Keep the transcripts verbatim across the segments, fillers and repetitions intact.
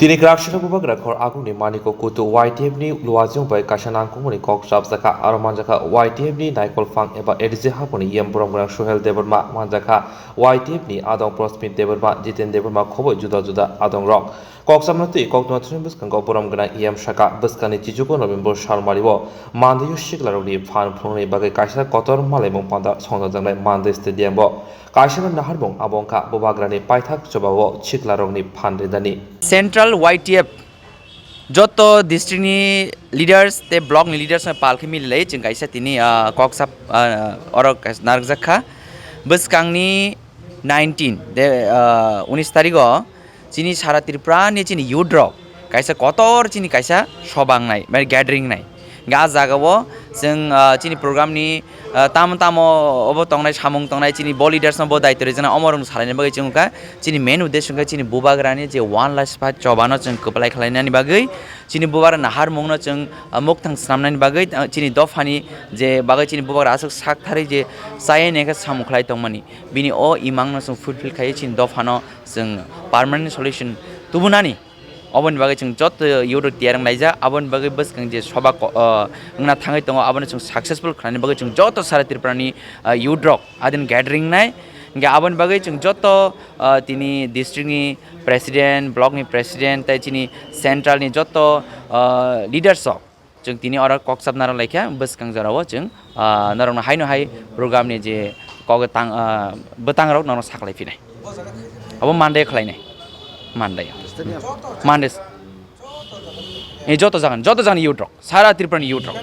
Tini Kraksina Bubagra khor agungni Maniko Kutu Y T F ni luajwng bai kaisa nangkukmani kok chapjakha, aro manjakha Y T F ni Naikolphang eba A D C haponi E M borom gwnang Suhel Debbarma, manjakha Y T F ni adong Prosmit Debbarma, Jiten Debbarma khoboi juda juda adong rok. Kok chapna twi kok tongna thani bwskango borom gwnang E M saka bwskangni chichugo November sal mario mandaio siklarokni phan phunukni bagwi kaisa kotor malaimung panda songjakjaknai Mandai Stadium o. Kaisano naharmung abo wngkha Bubagrani paithak chobao siklarokni phan ridani. Central Y T F joto district ni leaders tei block ni leaders no pal khe mili lai chwng kaisa tini, ah, kok sap, ah, oro kaisa narwkjak kha. Bwskangni nineteen de, ah, unis tarigo chini sara Tripura ni chini youth rok kaisa kotor chini kaisa sobang nai, mane gathering nai. Hingke ah jaga o chwng, ah, chini program ni, ah, tamo tamo obo tongnai, samung tongnai, chini bo leaders no bo daityo rijana omo rok salaini bagwi chwng kha. Chini main uddesho khe chini Bubagrani je one last fight chobano chwng kwplai khlainani bagwi, chini Bubagra naharmungno chwng, ah, mukthang swnamnani bagwi, ah, chini dophani je bagwi chini Bubagra aswk sak tharwi je chaya hwnwi khe samung khlai tongmani, bini o imangno chwng fulfill khaiwi chini dophano chwng permanent solution tubunani. Oboni bagwi chwng joto youth rok tiyar wng laijak, aboni bagwi bwskang je soba ko-, ah, wngna thangwi tongo, abono chwng successful khlainani bagwi chwng joto sara Tripurani, ah, youth rok adin gathering nai. Hingke aboni bagwi chwng joto, ah, tini district ni president, block ni president, tei chini central ni joto, ah, leaders rok chwng tini oro kok chapna rw laikha, bwskang jorao chwng, ah, norokno haino hai program ni je kok tang, ah, bwtang rok norok saklai phinai. Abo Monday khlainai. Monday. Monday. Ei joto jagan, joto jagani youth rok, sara Tripura ni youth rok.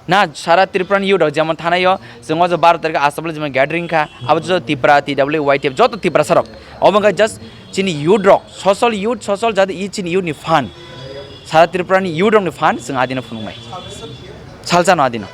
Na, sara Tripura ni youth rok, jemon thanaio, chwng o je baro tarikh Assam o jemon gathering kha, abo joto Tripura, T W Y T F, joto Tiprasa rok. Obo wngkha just chini youth rok, social youth, social jati i chini youth ni phan. Sara Tripura ni youth rok ni phan, chwng adino phunuknai. Salsa no adino.